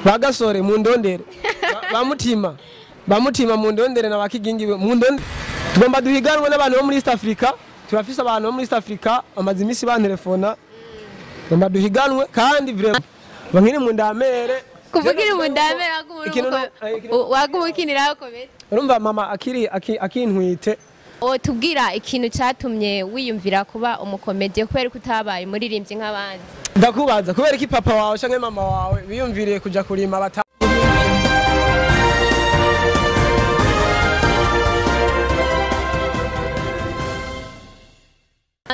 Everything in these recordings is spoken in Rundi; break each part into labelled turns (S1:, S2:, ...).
S1: Bagasore mundondere, bamutima bamutima mundondere na bakigingi mundondere. Tugomba duhiganwe n'abantu bo muri East Africa. Turafise abantu bo muri East Africa amaze imisi bantelefona. Tugomba duhiganwe kandi vraiment bankiri mu ndamere.
S2: Kuvugira mu ndamere wagumukinira komedi.
S1: Urumva mama akiri akintwite.
S2: Tubwira ikintu cyatumye wiyumvira kuba umukomedi kubera ko utabaye umuririmbyi nk'abandi.
S1: Ndakubaza kubera iki papa wawe canke mama wawe biyumviriye kuja kurima bata.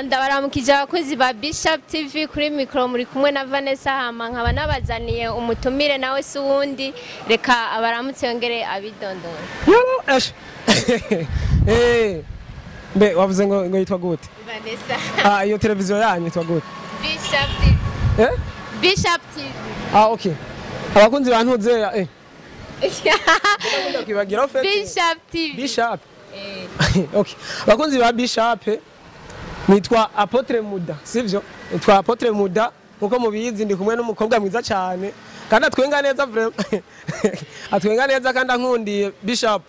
S2: Ndabaramukije abakozi ba Bishop TV kuri micro muri kumwe na Vanessa Hama nkaba nabazaniye umutumire nawe si wundi, reka abaramutse yongere abidondora.
S1: Mbe wavuze ngo yitwa gute?
S2: Vanessa.
S1: Ah, iyo televiziyo yanyu yitwa gute?
S2: Bishop TV.
S1: Eh?
S2: Bishop TV.
S1: Ah, okay. Abakunzi bantuze eh.
S2: Bishop TV.
S1: Bishop. Okay. Abakunzi ba Bishop nitwa Apotre Muda, sivyo? Nitwa Apotre Muda, nkuko mubizi ndi kumwe n'umukobwa mwiza cyane kandi atwenga neza vraiment. Atwenga neza kandi ankundiye Bishop.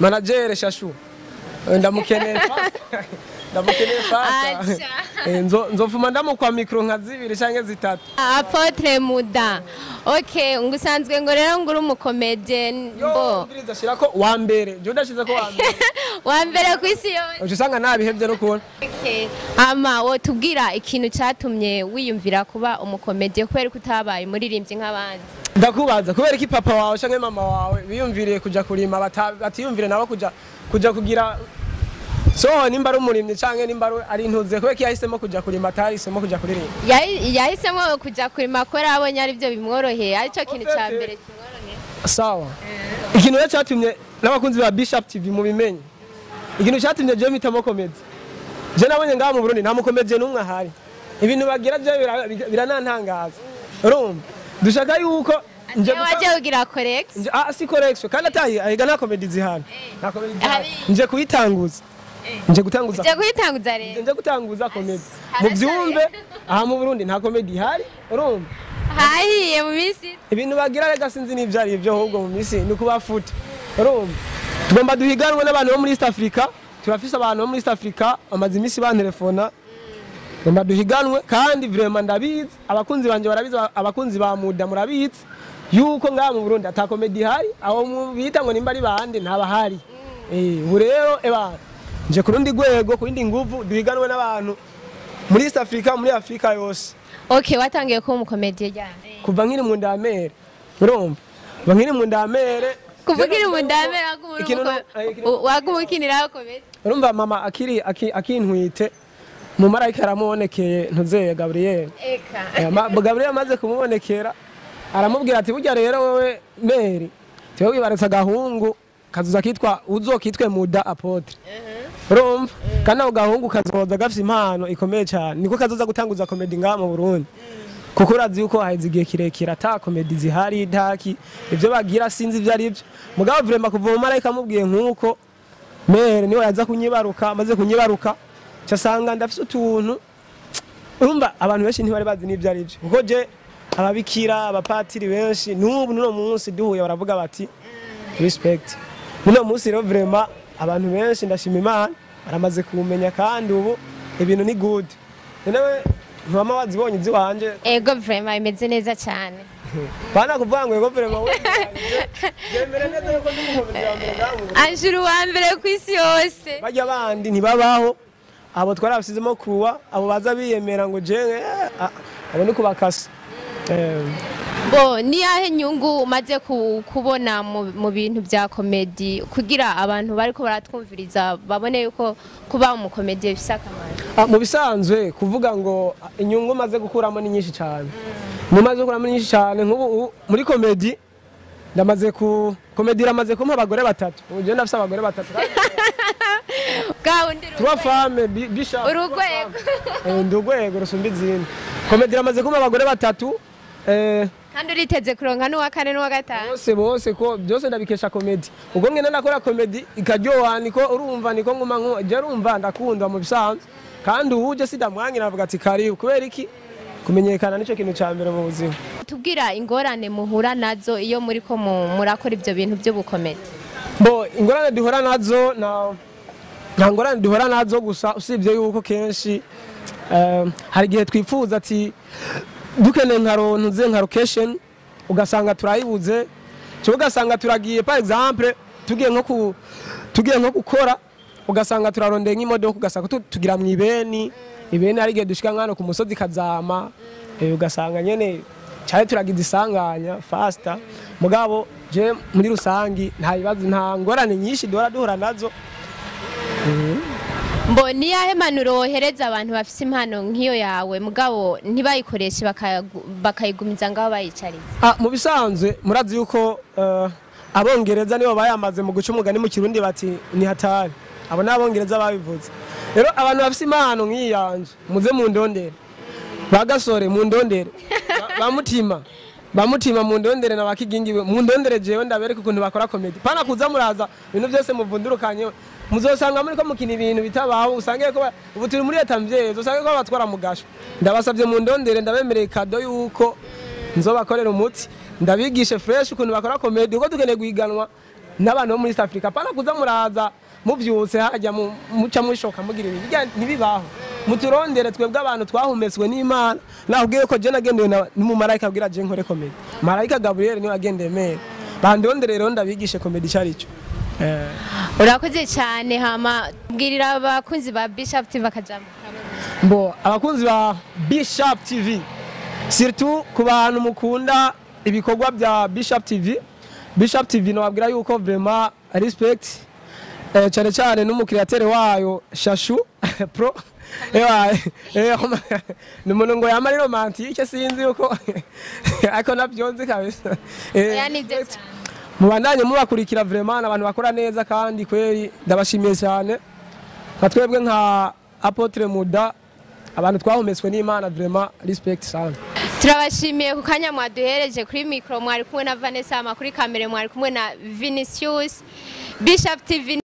S1: Manager Shashu. Ndamukeneye fast. Ndamukeneye fast. Nzofuma ndamukwa micro nka zibiri canke zitatu.
S2: Apotre Muda. Okay, ngusanzwe ngo rero nguri umukomedian
S1: bo. Ndiriza shirako wa mbere. Je ndashize ko wa mbere.
S2: Wa mbere kwisi yose.
S1: Usanga nabihevye no kubona.
S2: Okay. Ama wotubwira ikintu cyatumye wiyumvira kuba umukomedian kubera ko utabaye umuririmbyi nk'abandi.
S1: Ndakubaza kubera iki papa wawe canke mama wawe biyumviriye kuja kurima batiyumvire nabo kuja kugira so nimba ari umurimyi canke nimba ari intuze kubera iki yahisemo kuja kurima atahisemo kuja kuririmba?
S2: Yahisemo kuja kurima kubera abonye ari byo bimworoheye, arico kintu ca mbere kimworoheye.
S1: Sawa. Ikintu rero cyatumye n'abakunzi ba Bishop TV mubimenye. Ikintu cyatumye je mpitamo comedy. Je nabonye ngaha mu Burundi nta mukomediye n'umwe ahari. Ibintu bagira byo biranantangaza. Urumva? Dushaka yuko
S2: nje waje kugira correction.
S1: Ah, si correction kandi atayi ayiga nta comedy zihana. Nta comedy zihana. Nje kuyitanguza. Nje gutanguza.
S2: Nje kuyitanguza rero.
S1: Nje gutanguza comedy. Muvyumve aha mu Burundi nta comedy ihari, urumva?
S2: Hahiye mu misi.
S1: Ibintu bagira rega sinzi n'ivyo ari byo ahubwo mu misi ni kubafuta. Urumva? Tugomba duhiganwe n'abantu bo muri East Africa. Turafise abantu bo muri East Africa amaze imisi bantelefona. Tugomba duhiganwe kandi vraiment ndabizi, abakunzi banje barabizi, abakunzi ba Muda murabizi yuko ngaha mu Burundi ata comedy ihari, aho mubita ngo nimba ari bande ntabahari. Ubu rero eba nje kurundi rwego kuindi nguvu duhiganwe n'abantu muri East Africa, muri Africa yose.
S2: Okay, watangiye kuba umukomediye ryari?
S1: Kuva nkiri mu ndamere. Urumva? Kuva nkiri mu ndamere.
S2: Kuvugira mu ndamere wagumukinira komedi.
S1: Urumva mama akiri akintwite mu marayika aramubonekeye ntuzeye Gabriel.
S2: Eka.
S1: Gabriel amaze kumubonekera aramubwira ati burya rero wewe Mary tewe wibaretse agahungu kazuza kitwa uzokitwe Muda Apotre. Urumva? Kandi ako gahungu kazoza gafise impano ikomeye cyane niko kazoza gutanguza comedy ngaha mu Burundi. Kuko urazi yuko haheze igihe kirekire ata comedy zihari ntaki ibyo bagira sinzi ibyo ari byo. Mugabo vraiment kuva mu marayika amubwiye nkuko Mary niwe yaza kunyibaruka, amaze kunyibaruka cyasanga ndafise utuntu. Urumva abantu benshi ntibari bazi n'ibyo ari byo. Kuko je ababikira abapatiri benshi n'ubu n'uno munsi duhuye baravuga bati respect. N'uno munsi rero vraiment abantu benshi ndashima Imana baramaze kumenya kandi ubu ibintu ni good. Newe mama wazibonye izi wanje.
S2: Ego vraiment imeze neza cyane.
S1: Bana kuvuga ngo ego vraiment we. Jemere neza yuko ndi umukomedi wa mbere ngaho.
S2: Anjuru wa mbere kwisi yose.
S1: Bajya bandi ntibabaho. Abo twarabasizemo kuwa abo baza biyemera ngo je abo ni kubakasa.
S2: Bo ni yahe nyungu umaze kubona mu bintu bya comedy kugira abantu bariko baratwumviriza babone yuko kuba umukomedi bifise akamaro?
S1: Mu bisanzwe kuvuga ngo inyungu maze gukuramo ni nyinshi cyane. Mumaze gukuramo ni nyinshi cyane nk'ubu muri comedy ndamaze ku comedy ramaze kumpa abagore batatu. Ubu je ndafise abagore batatu.
S2: Gaundi
S1: trois femmes Bishop.
S2: Urugwego.
S1: Ndugwego rusumba izindi. Comedy ramaze kumpa abagore batatu.
S2: Kandi uriteze kuronka n'uwa kane n'uwa gatanu.
S1: Bose bose ko byose ndabikesha comedy. Ubwo ngene nakora comedy ikaryoha niko urumva niko nguma nko je urumva ndakunda mu bisanzwe. Kandi ubuje sidamwangira avuga ati karibu kubera iki? Kumenyekana nico kintu ca mbere mu buzima.
S2: Tubwira ingorane muhura nazo iyo muri ko murakora ibyo bintu by'ubukomedi.
S1: Bo ingorane duhura nazo na nta ngorane duhura nazo, gusa usibye yuko kenshi hari igihe twifuza ati dukeneye nka rontuze nka location, ugasanga turayibuze, cyangwa ugasanga turagiye, par exemple tugiye nko gukora, ugasanga turarondeye nk'imodoka, ugasanga tugira mu ibeni ibeni, hari igihe dushika nk'hano ku musozi kazama, ugasanga nyene cyane turagize isanganya faster. Mugabo je muri rusangi nta bibazo, nta ngorane nyinshi duhora duhura nazo.
S2: Mbo ni yahe manuro wohereza abantu bafise impano nk'iyo yawe, mugabo ntibayikoreshe, bakayigumiza ngaho bayicariza?
S1: Mu bisanzwe murazi yuko abongereza nibo bayamaze mu guca umugani mu Kirundi bati ni hatari. Abo ni abongereza babivuze. Rero abantu bafise impano nk'iyi yanje, muze mundondere, bagasore mundondere, bamutima bamutima mundondere, na bakigingi mundondere, jewe ndabereka ukuntu bakora comedy. Pana kuza muraza ibintu byose muvundurukanye, muzosanga muri ko mukina ibintu bitabaho, usange ko ubu turi muri leta mvyeyi, usange ko batwara mu gasho. Ndabasabye mundondere, ndabemereye cadeau yuko nzobakorera umuti, ndabigishe fresh ukuntu bakora comedy, uko dukeneye guhiganwa n'abantu bo muri East Africa. Pana kuza muraza muvyutse hajya muca mushoka mugira ibi bijya ntibibaho. Muturondere twebwe abantu twahumetswe n'Imana. Nakubwiye ko je nagendewe n'umumarayika abwira je nkore comedy, marayika Gabriel niwe agendeye mere. Bandondere rero ndabigishe comedy icarico.
S2: Urakoze cyane. Hama mbwirira abakunzi ba Bishop TV akajambo.
S1: Mbo abakunzi ba Bishop TV, surtout ku bantu mukunda ibikorwa bya Bishop TV, Bishop TV nababwira yuko vraiment respect, cyane cyane n'umukreateur wayo Shashu Pro. Ewa ni umuntu ngo yama ari romantique, sinzi yuko ariko nabyonze kabisa.
S2: Oya, ni byo cyane.
S1: Mubandanye mubakurikira, vraiment abantu bakora neza, kandi kweri ndabashimiye cyane. Nka twebwe nka Apotre Muda, abantu twahumetswe n'Imana, vraiment respect sana.
S2: Turabashimiye ku kanya mwaduhereje. Kuri mikoro mwari kumwe na Vanessa, kuri kamere mwari kumwe na Vinicius. Bishop TV.